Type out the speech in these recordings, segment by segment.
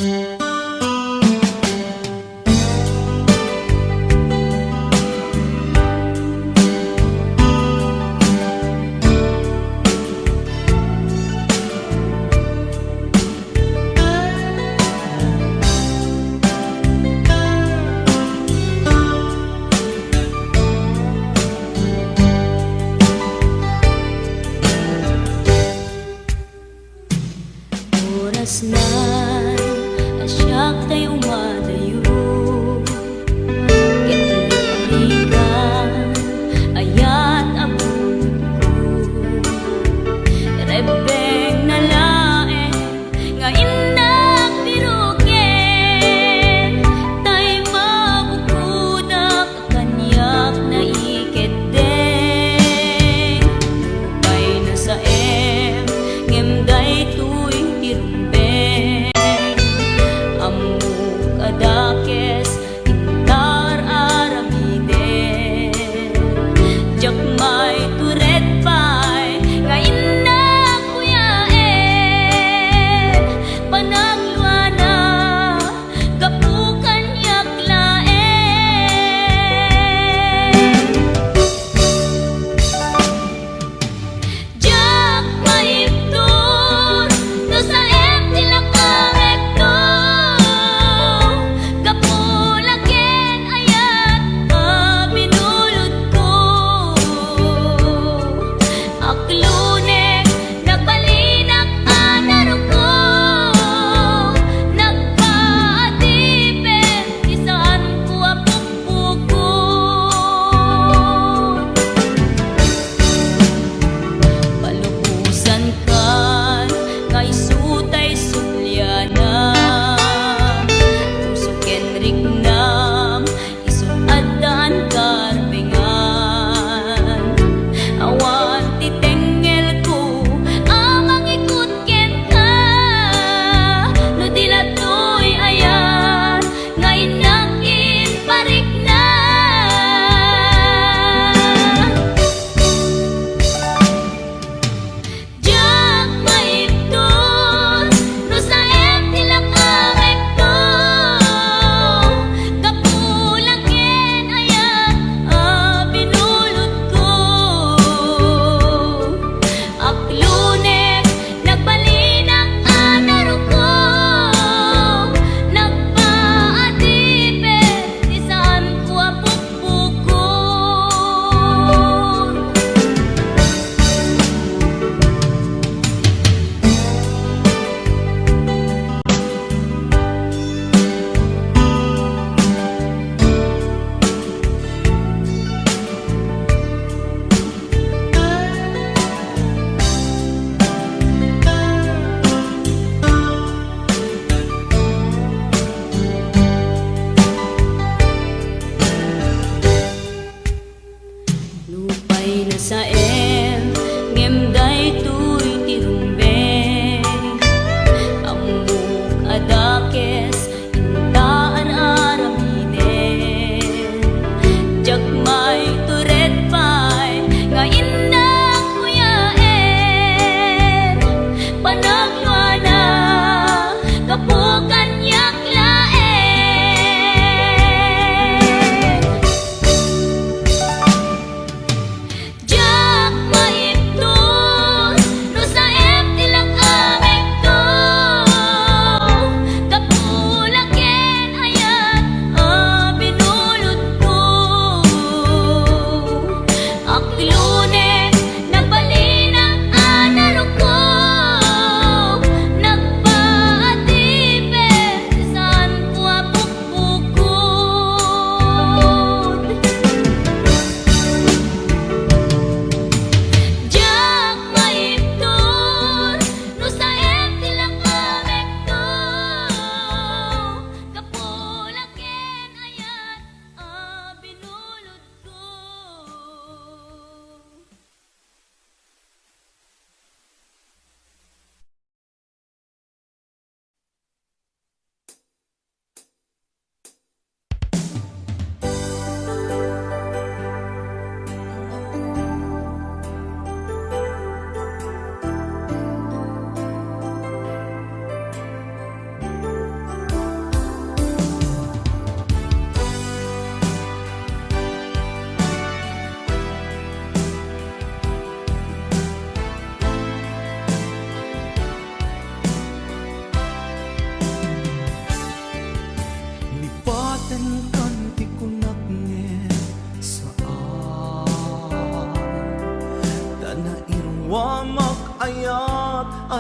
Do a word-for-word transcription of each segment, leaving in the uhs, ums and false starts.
Oras na a siak tay umadayo, ket lipurikan ayat a bunotko. Rebbengna laeng nga innak piruken, tay mabukodak kaniak naikeddeng. Pay nasaem, ngem daytoy ti rumbeng. Ammok a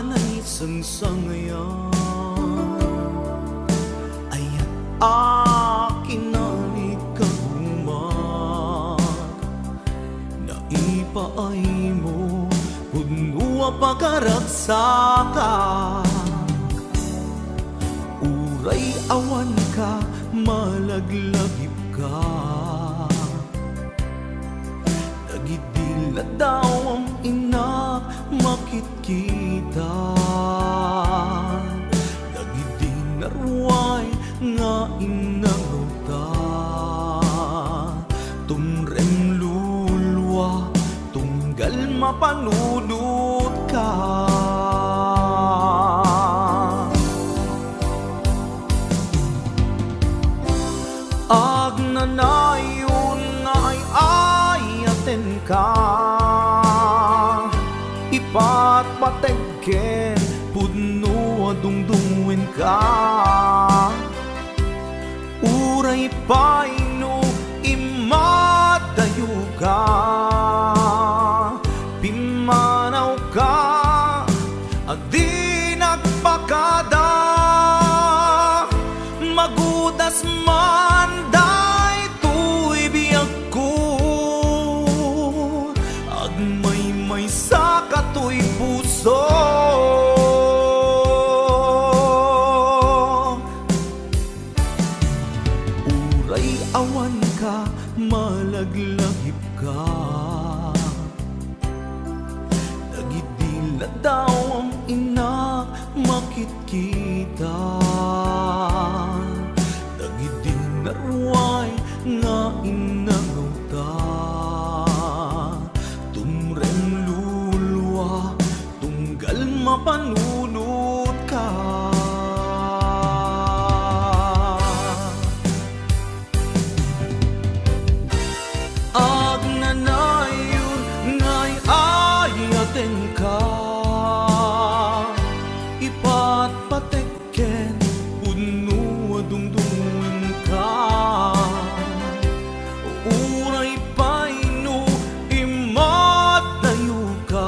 Naisangsangayan, ayat a kinanikagumak, naipaaymo, pudno a pagaragsakan. Uray awan ka, malaglagip ka. Dagidi ladawam innak makitkita, dagidi naruay nga innangawta. Tumrem lulua, tunggal mapanunotka. Agnanayon nga ay-ayatenka, ipatpateg ken pudno a dungdungngoenka. Uray pay no immadayoka, pimmanawka a di nagpakada, magudas man daytoy biagko, agmaymaysa katoy puso. Uray awan ka, malaglagip ka. Dagidi ladawam innak makitkita, dagidi naruay nga innangawta. Tumrem lulua, tunggal mapanunotka. Agnanayon nga ay-ayatenka, ipatpatek ken pudno a dungdungngoenka. Uray pay no immadayoka,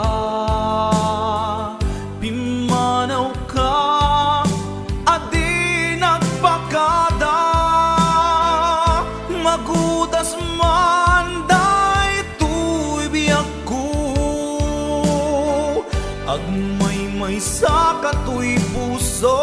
pimmanawka a di nagpakada, magudas man daytoy biagko, agmaymaysa katoy puso.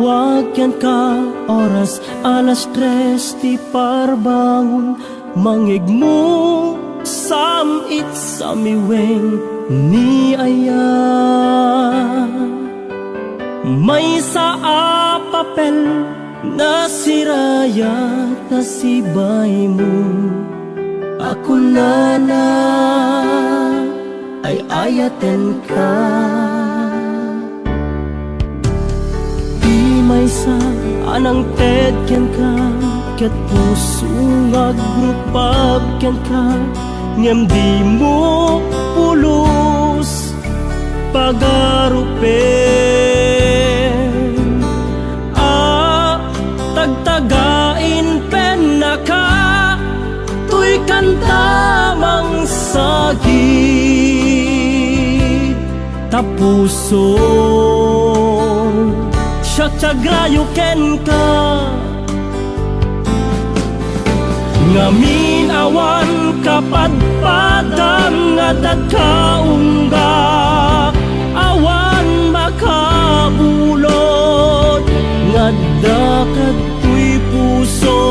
Pagyanka oras alas tres ti parbangon, mangigmo sam-it samiweng ni aya. Maysa a papel nasirayat ta sibaymo a kunana, ay-ayatenka. Ti maysa a nangted kenka, ket puso nga agrupap kenka, ngem dimo pulos pagarupen. A tagtagain pennaka toy kanta mangsagid. Ta puson siak ti agrayo kenka. Ngamin awan kapadpadam nga adda kaunggak, awan makabulod nga adda kadtoy puso.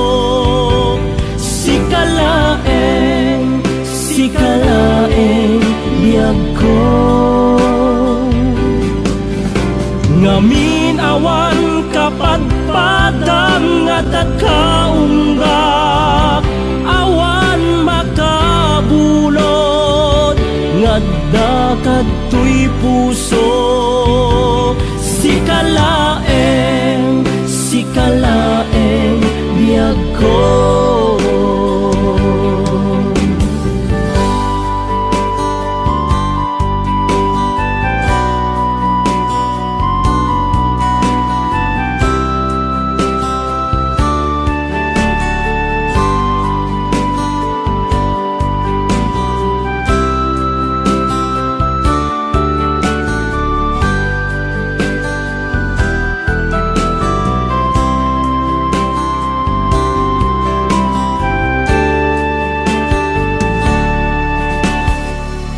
Sika laeng, sika laeng biagko. Ngamin awan kapadpadam nga adda kaunggak, awan makabulod nga adda kadtoy puso. Sika laeng, sika laeng biagko.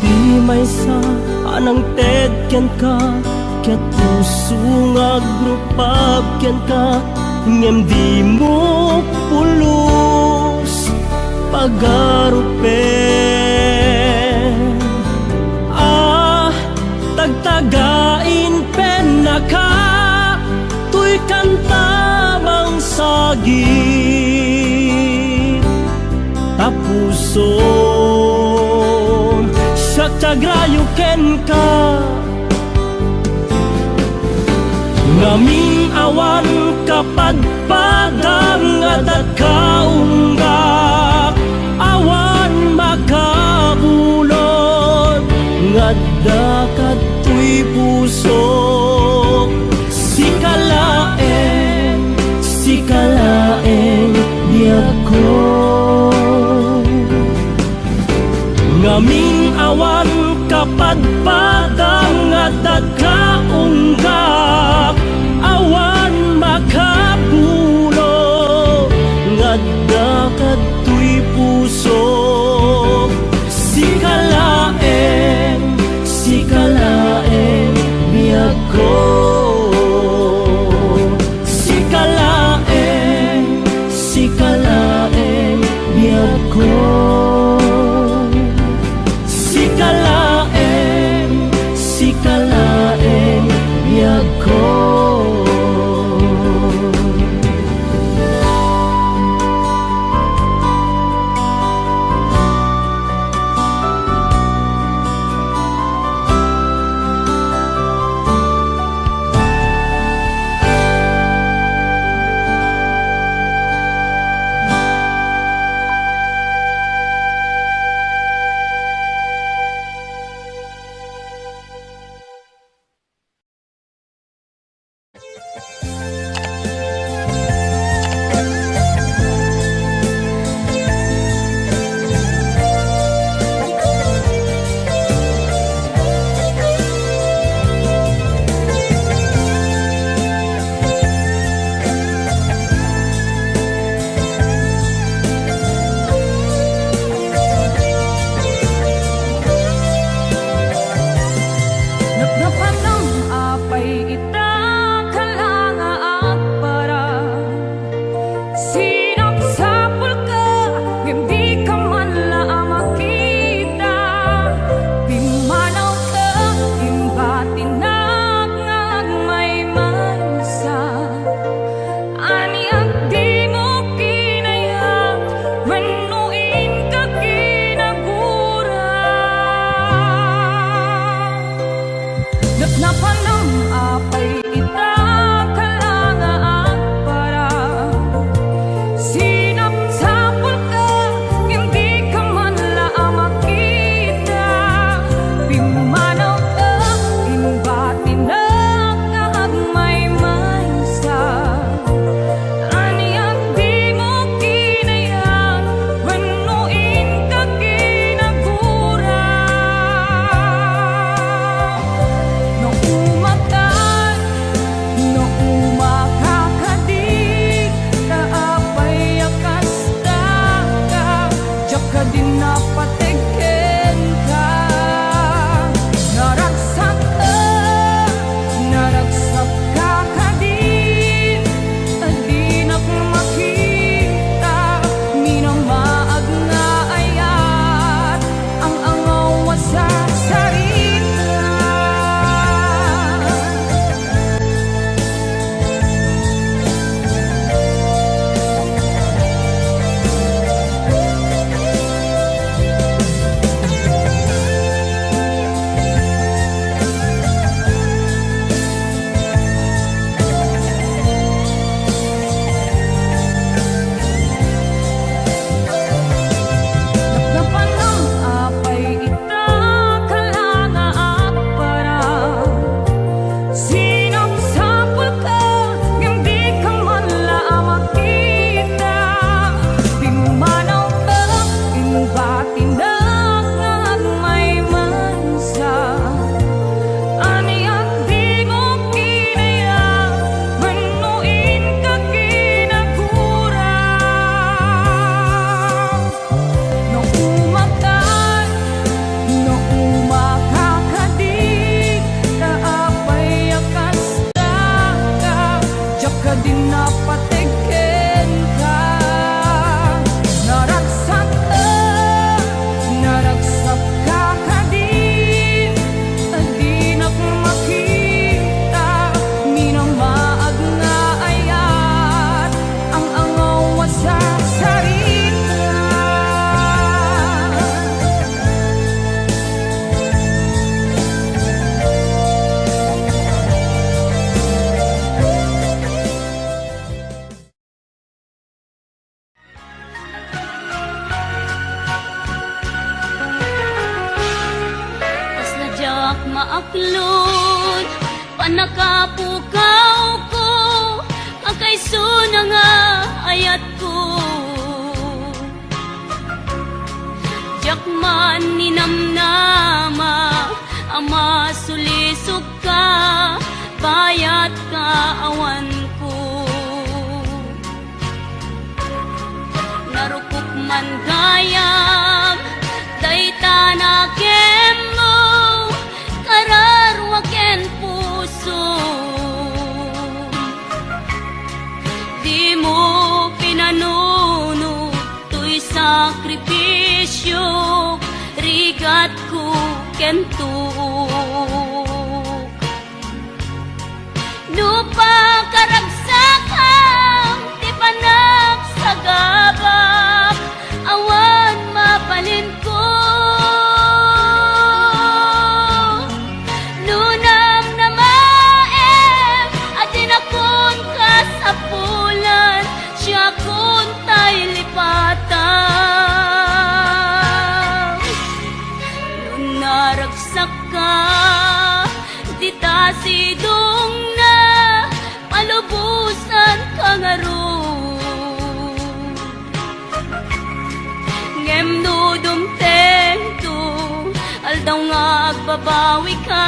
Ti maysa a nangted kenka, ket puso nga agrupap kenka, ngem dimo pulos pagarupen. A tagtagain pennaka toy kanta mangsagit. Ta puson siak ti agrayo kenka. Ngamin awan kapadpadam nga adda kaunggak, awan makabulod nga adda kadtoy puso. Sika laeng, sika laeng biagko. Ngamin awan kapadpadam nga adda kaunggak, awan makabulod nga adda kadtoy puso. Sika laeng, sika laeng biagko. Sika laeng, sika laeng biagko. Sika laeng, sika laeng biag Panam apay ita, kala nga agparang. Sinapsapulka, ngem dika man la a makita. Pimmanawka, imbatinak nga agmaymaysa. Ania dimo kinayat wenno inka kinagurang? No umakan, no umakakadi, ta apay a kasta ka, diak kadi napateg kenka. Naragsak, naragsak ka kadi, dinak makita, minamaag nga ayat, ang angaw a sarsarita. Napnapanam apay ita, kala nga agparang. Sinapsapulka, ngem dika man la a makita. Pimmanawka, imbatinak nga agmaymaysa. Ania dimo kinayat wenno inka kinagurang? No umakan, no umakakadi, ta apay a kasta ka, diak kadi napateg kenka. Naragsak, naragsak ka kadi, dinak makita, minamaag nga ayat, ang angaw a sarsarita. Kasla diak maaklod, pannakapukawko, a kaysona nga ayatko. Diak man ninamnama a masulisogka, bayat kaawanko. Narukop man gayam dayta nakemmo, kararua ken pusom. Dimo pinanunot toy sakripisiok, rigatko ken tuok. No pakaragsakam ti panagsagabak, awan mabalinko. No namnamaem a dinakon kasapulan, siakon tay lipatam. No naragsakka, dita sidongna, palubosanka ngarud. Ngem no dumtengto, aldaw nga agbabawika,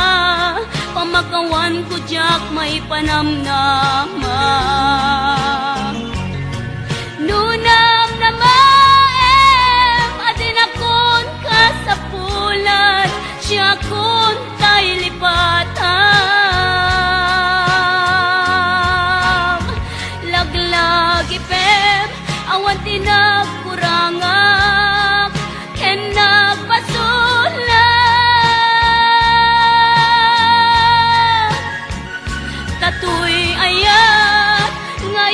pamakawanko diak maipanamnama. No namnamaem a dinakon kasapulan, siakon tay lipatam. Laglagipem, awan ti nagkurangak ken nagbasolak. Ta toy ayat nga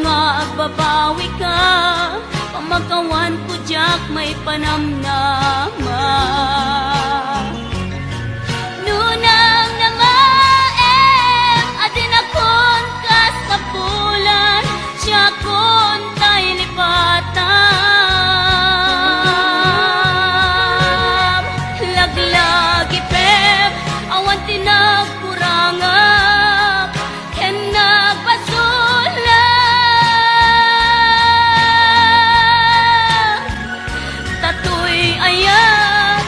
nga agbabawika, pamakawanko diak maipanamnama. Nunang namaem a dinakon kas kapulan, siakon tay lipatam. Laglagipem, awan ti nagkurangak, ken nagbasolak. Datoy ayat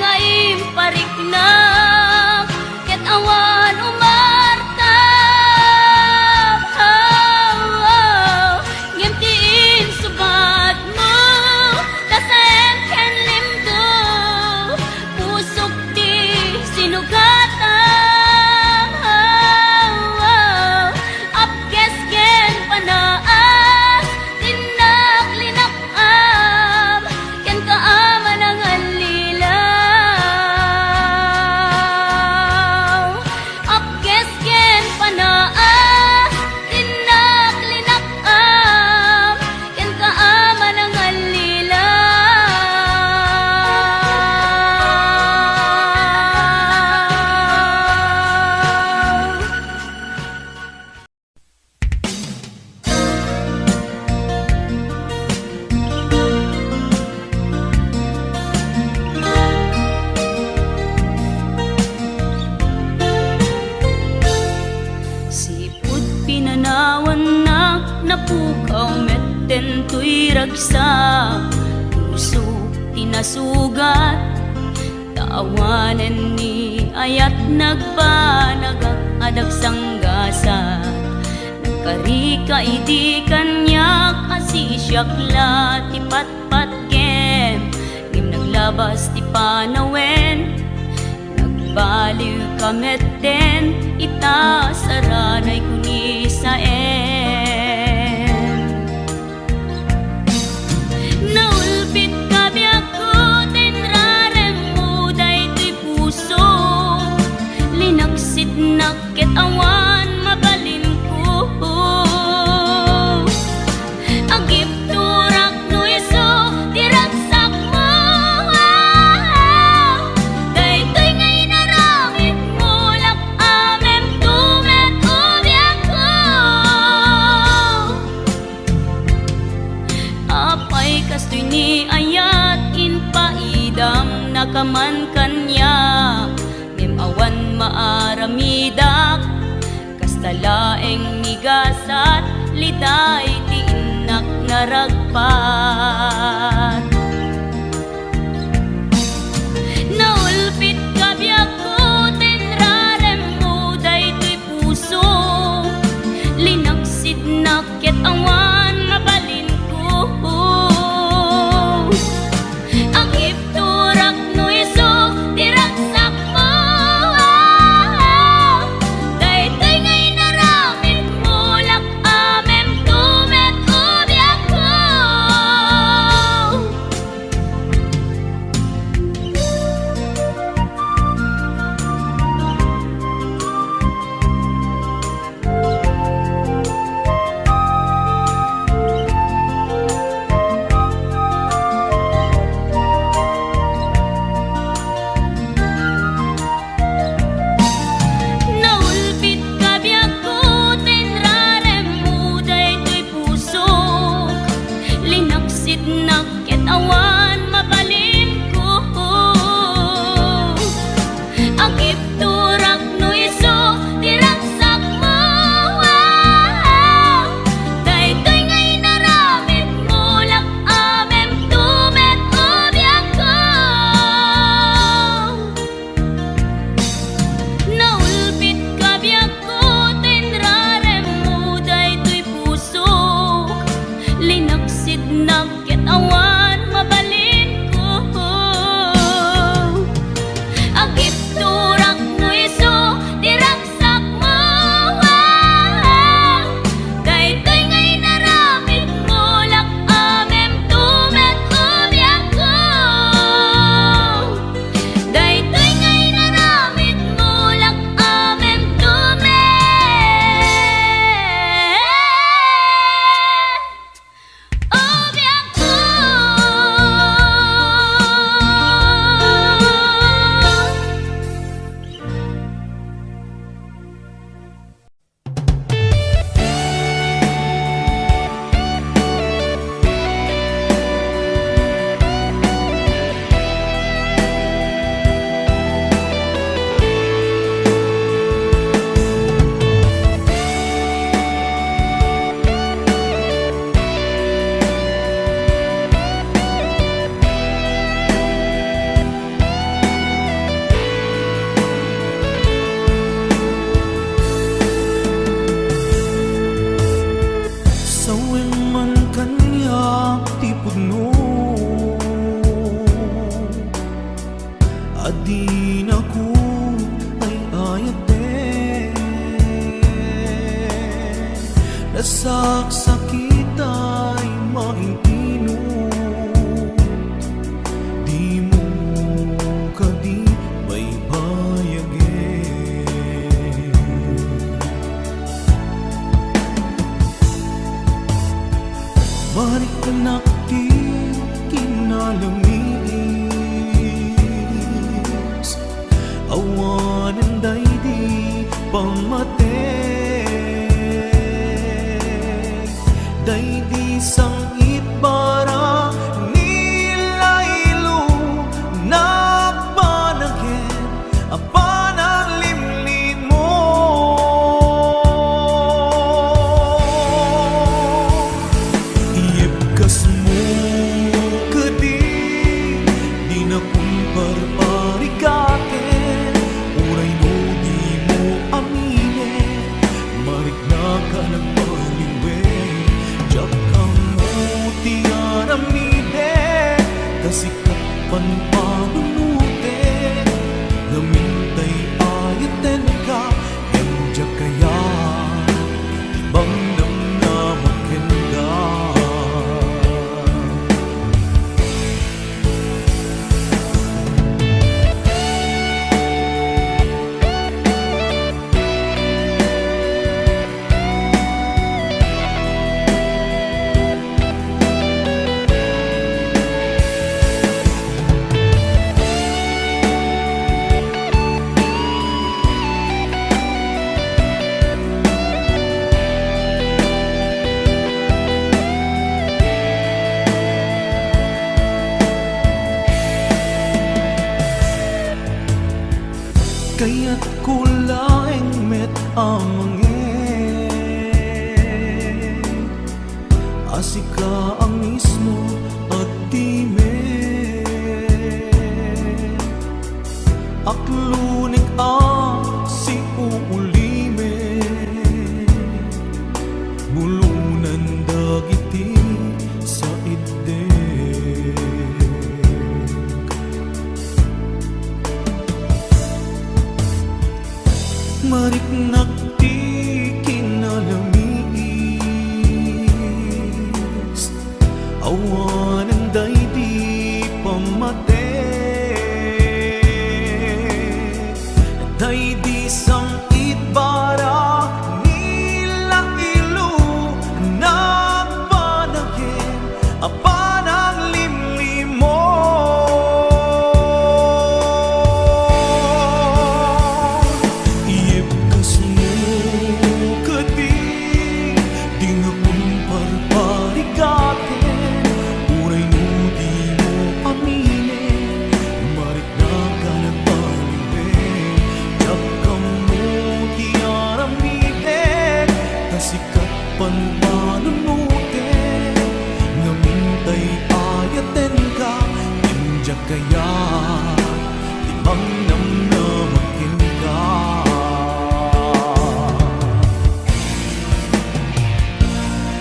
nga impariknak, ket awan umartam. Ngem ti insubadmo, tasen ken limdo, pusok ti sinugatam. Apges ken panaas, dinnak linap-am kenka a manangallilaw. Apges ken panaas, dinnak linap-am kenka a manangallilaw. Sipud pinanawannak, napukaw met dentoy ragsak. Puso ti nasugat, ta awanen ni ayat nagbanagak a dagsanggasat. Nagkarika idi kaniak a sisiak la ti patpatgem, ngem naglabas ti panawen. Nagbaliwka met den ita saranay kunisaem. Naulpitka, biagko, ta inraremmo daytoy puso. Linaksitnak ket awan mabalinko. Agibturak no isu ti ragsakmo. Daytoy nga inaramidmo, lak-amemto met, o biagko. Apay kastoy ni ayat, impaidam nakaman kaniak, ngem awan maaramidak. Kasta laeng ni gasat, liday ti innak naragpat. Naulpitka, biagko, ta inraremmo daytoy puso. Linaksidnak ket awan mabalinko. Agibturak no isu ti ragsakmo. Daytoy nga inaramidmo, lak-amemto met, o biagko. Saksakitay maintinut, dimo kadi baybayagen. Mariknak ti kinalamiis, awanen daydi pammateg. Daydi sang-it bara ni Lailo, nagbanagen a panaglimlimon. Iyebkasmo kadi, dinakon parparigaten, uray no dimo aminen, mariknak a nagbaliwen. Diak ammo ti aramiden, ta sika panpanunoten, ngamin tay ayatenka, ngem diak kayat ti mangnamnama kenka. Kayatko laeng met a mangngeg a sika a mismo a ti met. Aklunek a siuulimek, bulonen dagiti saiddek. Mariknak ti kinalamiis, awanen daydi pammateg. Daydi sang-it bara ni Lailo, nagbanagen a panaglimlimon. Iyebkasmo kadi, dinakon parparigaten, uray no dimo aminen, mariknak a nagbaliwen. Diak ammo ti aramiden, ta sika panpanunoten, ngamin tay ayatenka, ngem diak kayat ti mangnamnama kenka.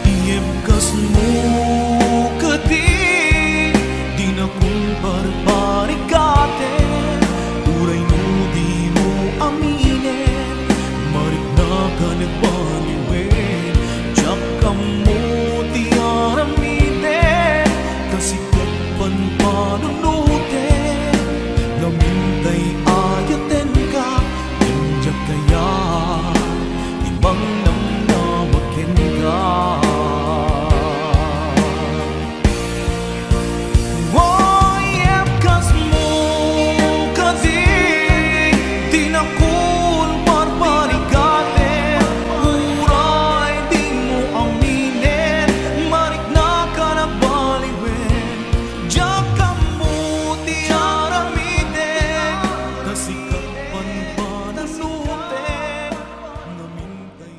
Iyebkasmo kadi, dinakon parparigaten, uray no dimo aminen, mariknak a nagbaliwen. Diak ammo ti aramiden, ta sika panpanunoten, ngamin tay ayatenka, ngem diak kayat ti mangnamnama kenka. Iyebkasmo kadi, dinakon parparigaten, uray dimo aminen, mariknak a nagbaliwen. Diak ammo ti aramiden, ta sika panpanunoten, ngamin tay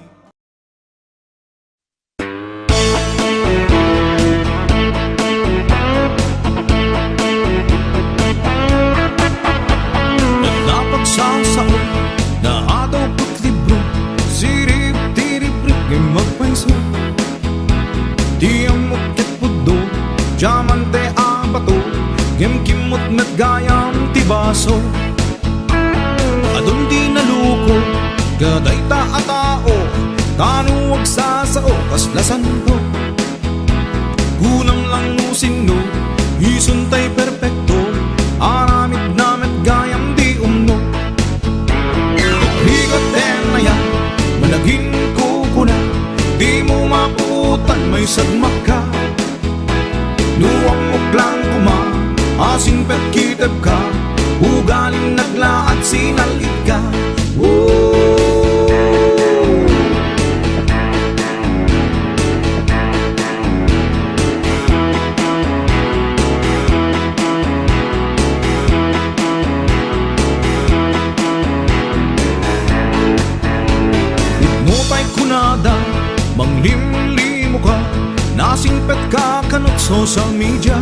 Napagsasao, naadaw ket libro, sirip ti riprip ngem agpayso. Ti ammok ket pudno, diamante a bato, ngem kimmot met gayam ti baso. Adun ti naluko kadayta a tao, tano agsasao Kaslasanto, kunam lang no sinno, isuntay perfecto, aramidna met gayam di umno. Rigat ten aya, managin kukuna, di mo maputan may sagmakka. No ammok lang koma, asingpet kitebka, ugalim naglaat sinal-itka. Woo! Nupay kunada, manglimlimo ka, nasingpet ka kanut social media.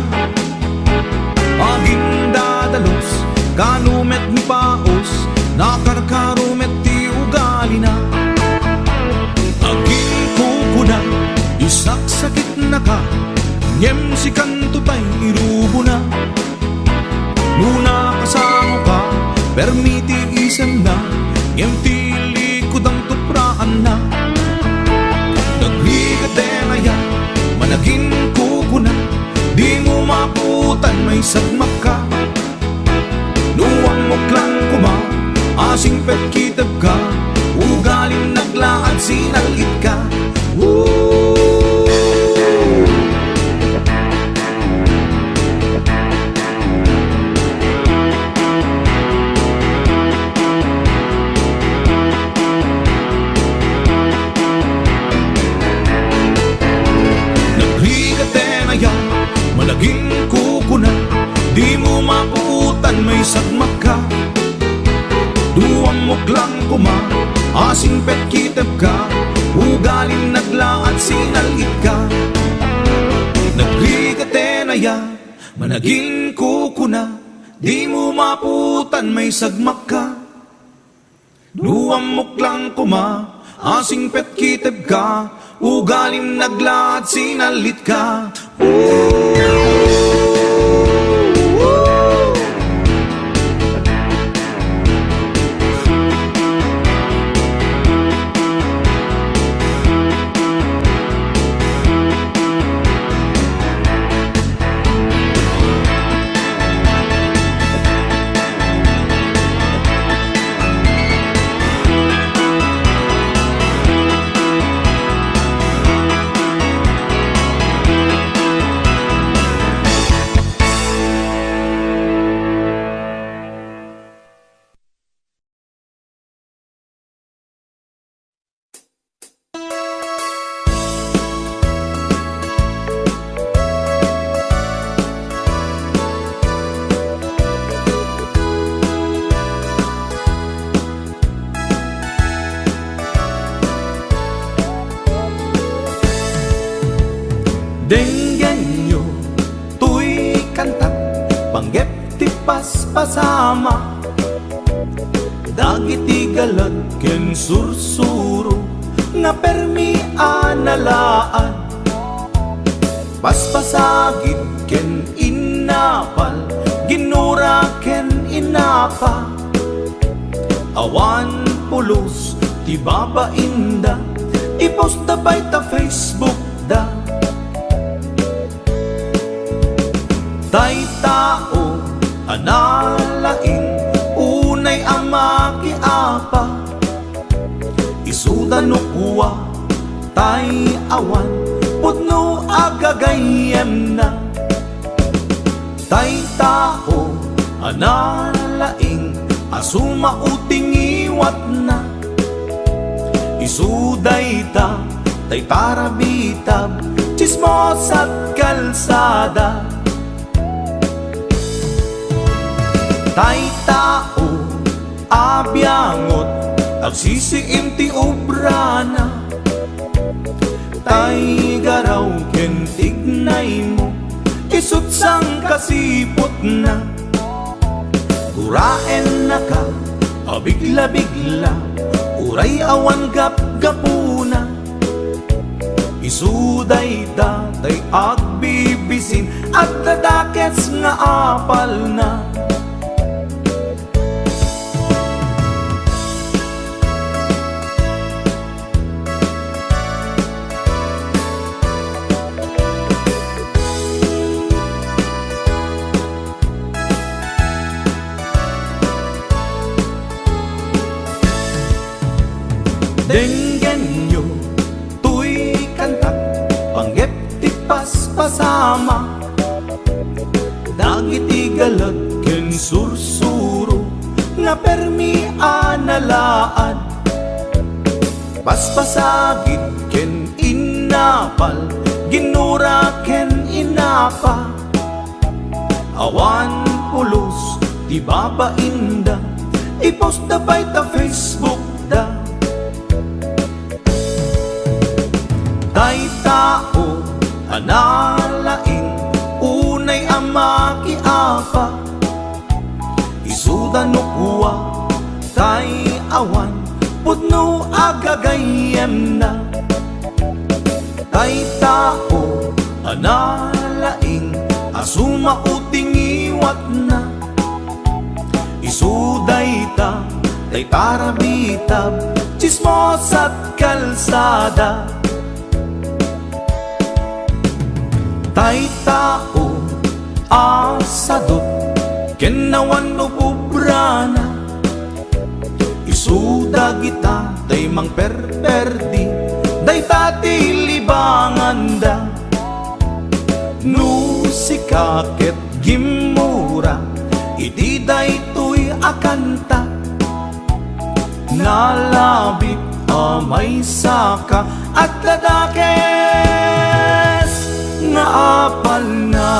Agindadalus, kano met ni paus, nakarkaro met ti ugalina. Aginkukuna, isaksakitnaka, ngem sikanto tay irubona. No nakasangoka, permi ti isemna, ngem ti likudam tupraanna. Nagrigat ten aya, managinkukuna, di mo maputan may sagmakka. No ammok lang koma, asingpet kitebka, ugalim naglaat sinal-itka. Woo! Nagrigat ten aya, managinkukuna, di mo maputan may sagmakka. No ammok lang koma, asingpet kitebka, ugalim naglaat sinal-itka. Nagrigat ten aya, managinkukuna, di mo maputan may sagmakka. No ammok lang koma, asingpet kitebka, ugalim naglaat sinal-itka. Denggenyo toy kanta, panggep ti paspasama. Dagiti galag ken sursuro nga permi a nalaad. Paspasagid ken innapal, ginura ken innapa. Awan pulos ti babainda, i-post da pay ta Facebook da. Tay tao a nalaing, unay a makiapa. Isuda no kua, tay awan pudno a gagayyemna. Tay tao a nalaing a sumao ti ngiwatna. Isu dayta tay parabitab, tsismosa't kalsada. Tay tao a biangot, agsisiim ti obrana. Tay garaw ken tignaymo, isu't sangkasiputna. Guraennaka a bigla-bigla, uray awan gapgapuna. Isu dayta tay agbibisin, adda dakes nga apalna. Denggenyo toy kantak, panggep ti paspasama. Dagiti galag ken sursuro nga permi a nalaad. Paspasagid ken innapal, ginura ken inapa. Awan pulos ti babainda, i-post da pay ta Facebook da. Dayta o a nalaing, unay a makiapa. Isuda no kua, tay awan pudno a gagayyemna. Tay tao a nalaing a sumao ti ngiwatna. Isu dayta, tay tarabitab, tsismosat kalsada. Tay tao a sadut, ken awan no pubrana. Isu dagita tay mangperperdi, dayta ti libanganda. No sika ket gimmura iti daytoy a kanta, nalabit a maysaka, adda dakes nga apalna.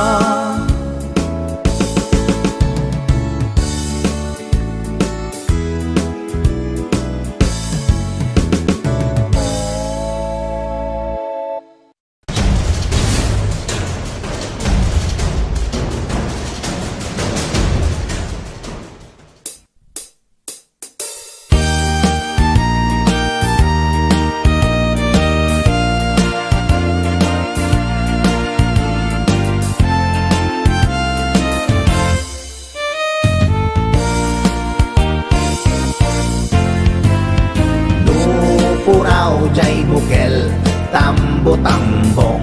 No puraw jay bukel, tambo-tambong.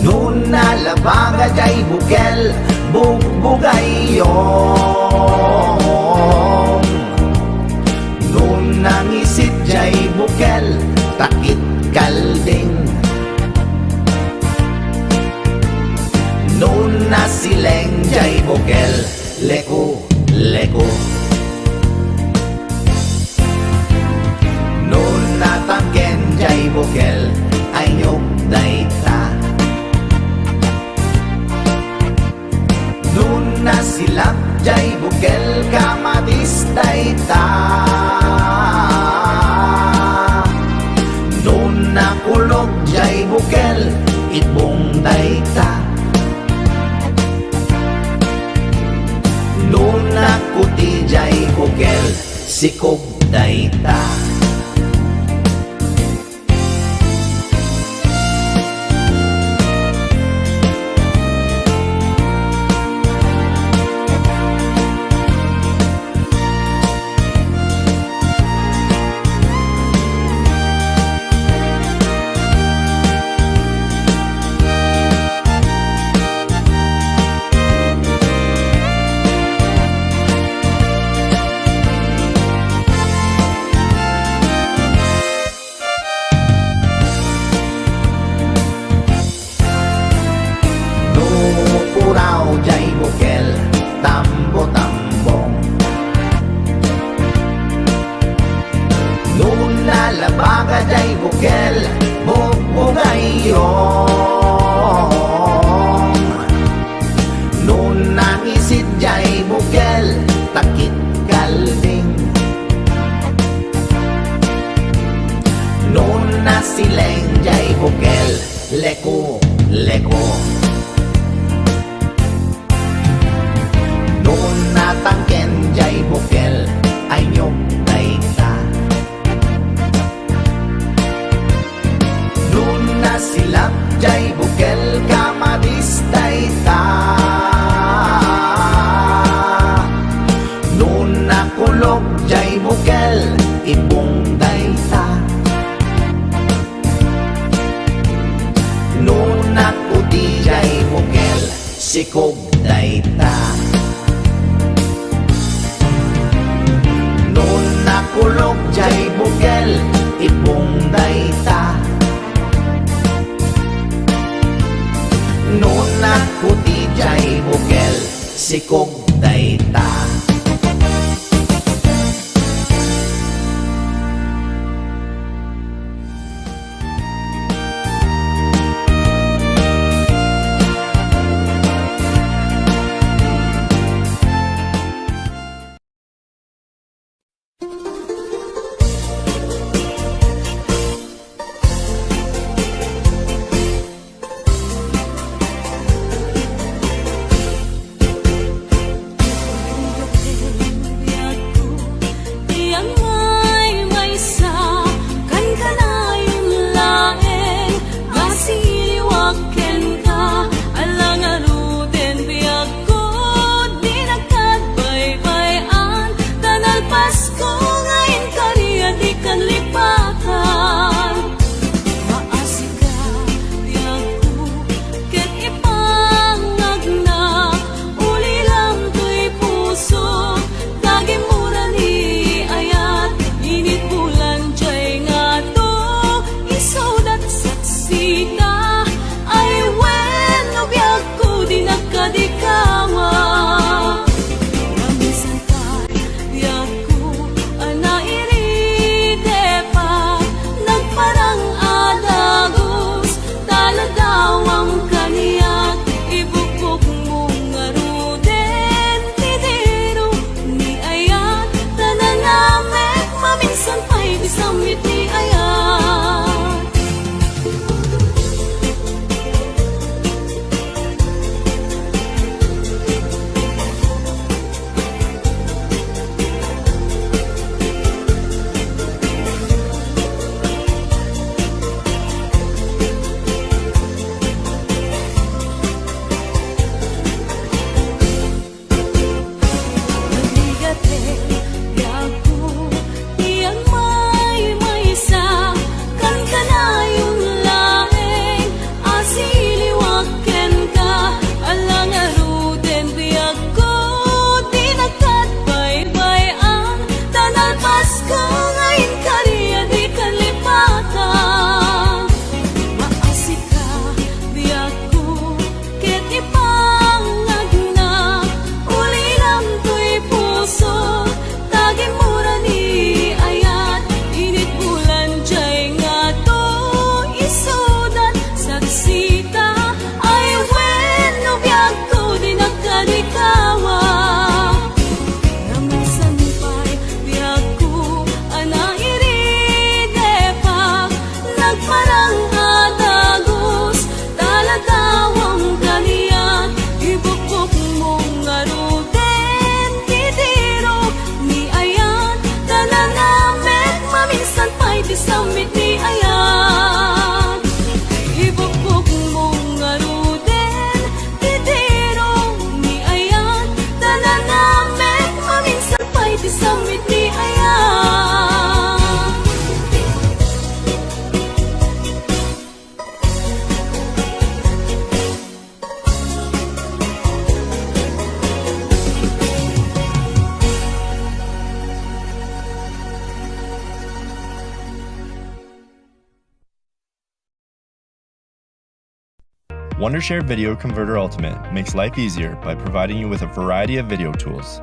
No nalabaga jay bukel, bugbugayong. No nangisit jay bukel, takit kalding. No nasileng jay bukel, leku, leku. No natangken jay bukel, aynyog dayta. No nasilak jay bukel, kamatis dayta. No nakulog jay bukel, itbong dayta. No nakuti jay bukel, sikog dayta. No puraw jay bukel, tambo-tambong. No nalabaga jay bukel, bugbugayong. No nangisit jay bukel, takit kalding. No nasileng jay bukel, leku, leku. No natangken jay bukel, aynyog dayta. No nasilak jay bukel, kamatis dayta. No nakulog jay bukel, itbong dayta. No nakuti jay bukel, sikog dayta. No Jay bukel, ipong dayta. Nunak puti jay bukel, sikog dayta. Ko, di nagkadbaybay-an, ta nalpasko nga inkari a dikan lipatan. Maasika, biagko, ket ipangagnak, ulilam toy puso, ta gimmura ni ayat, init bulan jay ngato, isudat saksita, ay wenno biag ko, di nagkadikawa. Namisan pay biagko a nairidepak, nagparang a dagus, ta ladawam kaniak, ibukbokmo ngaruden ti diro ni ayat, ta nanamek maminsan pay ti sammit ni ayat. Nagligate, biagko, ti agmaymaysa, kankanayon laeng a siliwak kenka, ala ngaruden, biagko, ti nagkadbaybay-an, ta nalpasko nga inkari a dikan lipatan. Maasika, biagko, ket ipangagna, ulilam toy puso, ta gimmura ni ayat, init bulan jay ngato, isudat saksita, ay wenno biagko, di nagkadikawa. Namisan pay biagko a nairidepak, nagparang a dagus, ta ladawam kaniak, ibukbokmo ngaruden ti diro ni ayat, ta nanamek maminsan pay ti sammit ni ayat. Ibukbokmo ngaruden ti diro ni ayat, ta nanamek maminsan pay ti sammit ni ayat. Wondershare Video Converter Ultimate makes life easier by providing you with a variety of video tools.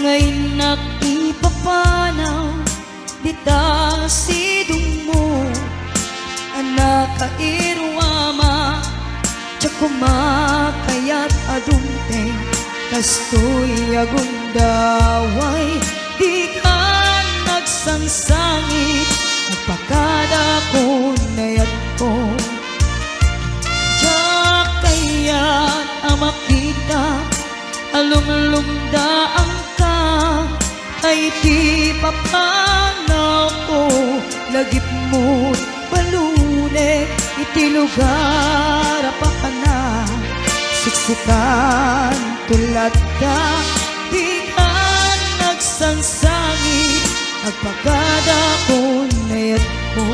Nga innak ipapanaw dita sidongmo a nakairuama, diak koma kayat a dumteng kastoy a gundaway. Dika nagsangsangit, agpakadakon a yatko. Diak kayat a makita a lumlumdaangka, ta iti papanawko, lagipmo't balunek iti lugar a papanak. Siksikanto latta, dika nagsangsangit, agpakadakon a yatko.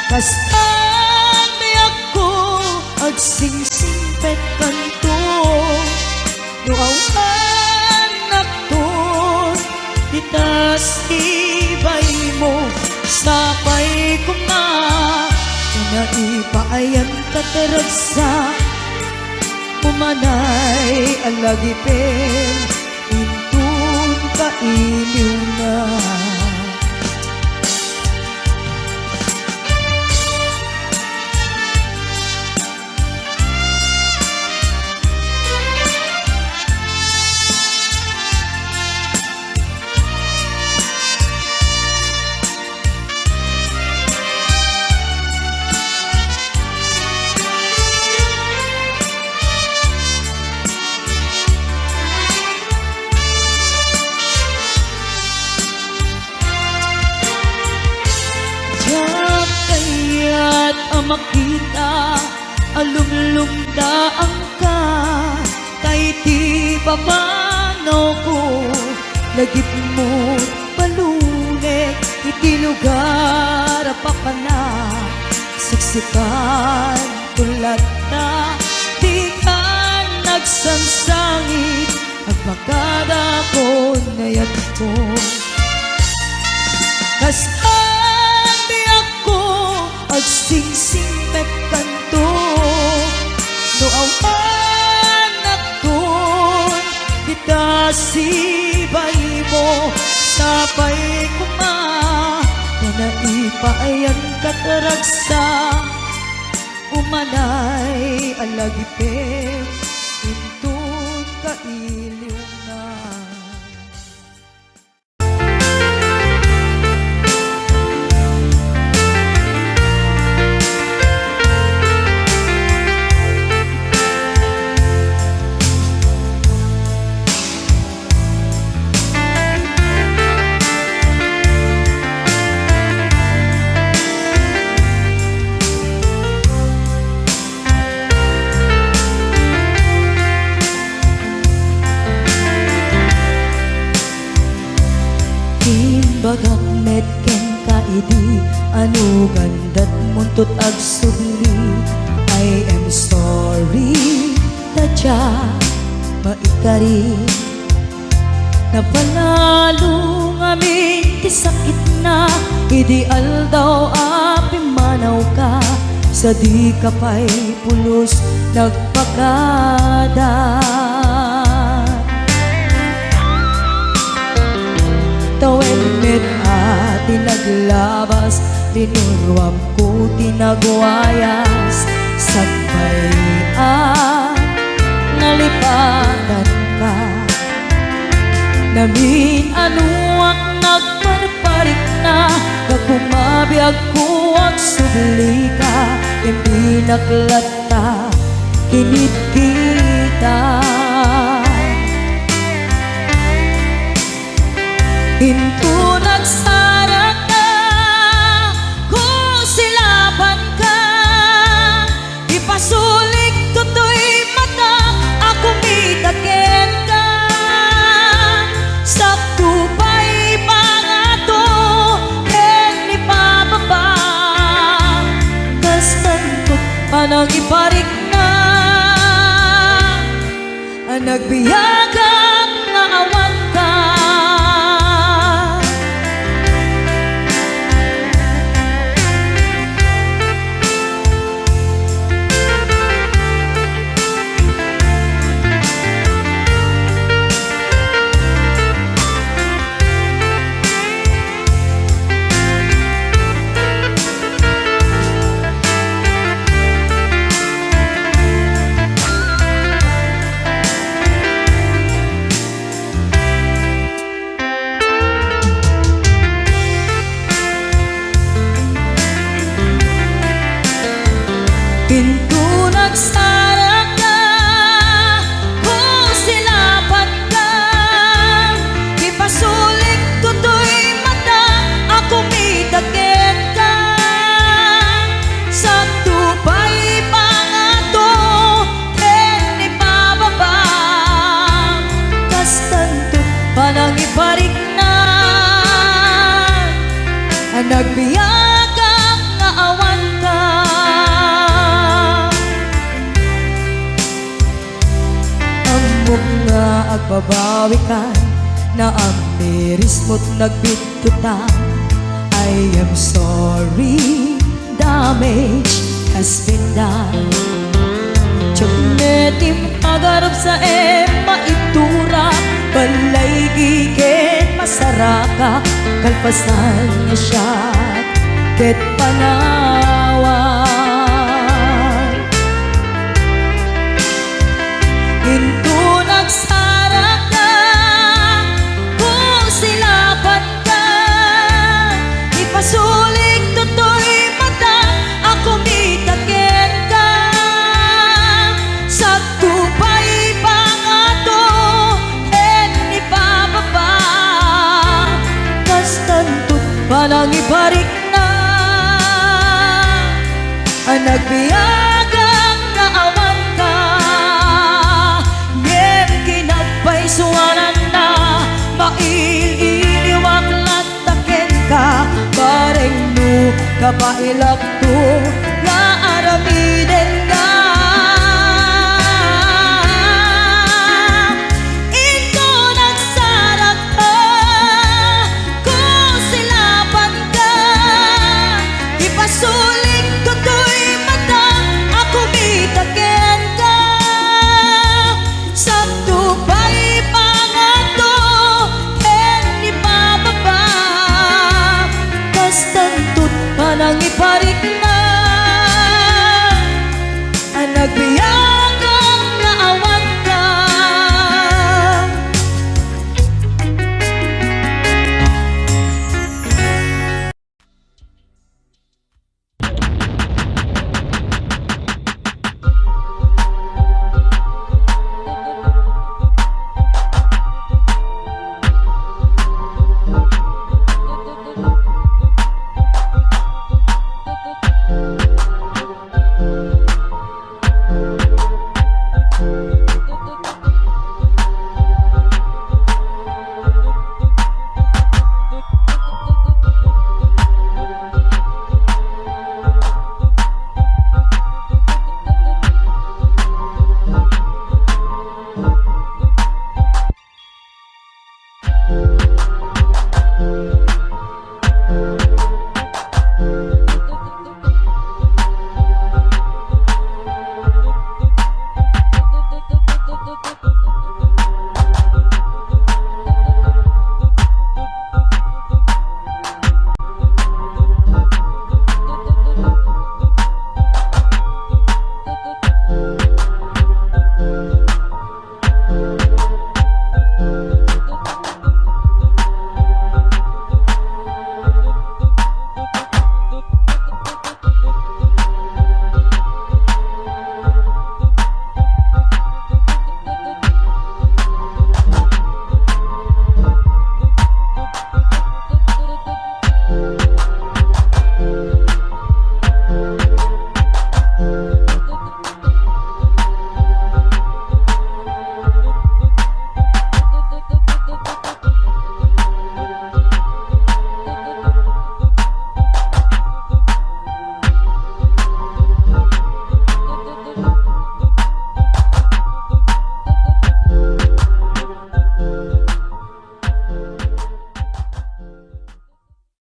Kastan diakko agsingsingpetkanto, no awan nakton dita sibaymo. Sapay koma, ta naipaayannaka ti ragsak, umanay a lagipen inton kailiwna. Diak kayat a makita a lumlumdaangka, ta iti papanawko, lagipmo't balunek iti lugar a papanak. Siksikanto latta, dika nagsangsangit, agpakadakon a yatko. Kastan diakko agsingsingpetkanto, no awan nakton dita sibaymo. Sapay koma, ta naipaayannaka ti ragsak, umanay a lagipen inton kailiwna. Imbagak met kenka idi, ano gandatmonto ti agsubli? I am sorry, ta diak maikarit. Napalalo ngamin ti sakitna idi aldaw a pimmanawka, sa dika pay pulos nagpakada. Tawen met a ti naglabas, rinuruamko ti nagwayas, sakbay a nalipatanka. Namin-anoak nagparparikna, gapu mabiagko agsublika, impinak latta kinitkitak. Inton agsarakka, kusilapanka, ipasulikto toy matak a kumita kenka. Sakto pay pangato ken ipababa, kastan panangiparikna a nagbiagak nga awanka. Nagbiagak nga awanka. Ammok nga agbabawikan, naamirismo't nagbidtotan. I am sorry, damage has been done. Diak met impagarupsaem maitura, balay giken masaraka, kalpasan nga siak ket panawan. Inton agsarakka, kung silapan ka, ipasulik toy mata a kumita kenka. Sagto pay pangato ken ni Papa, kastan to't panangiparikna. Nagbiagak nga awanka, ngem kinapaysuananna, mail-iliwak latta kenka, bareng no kabaelakto,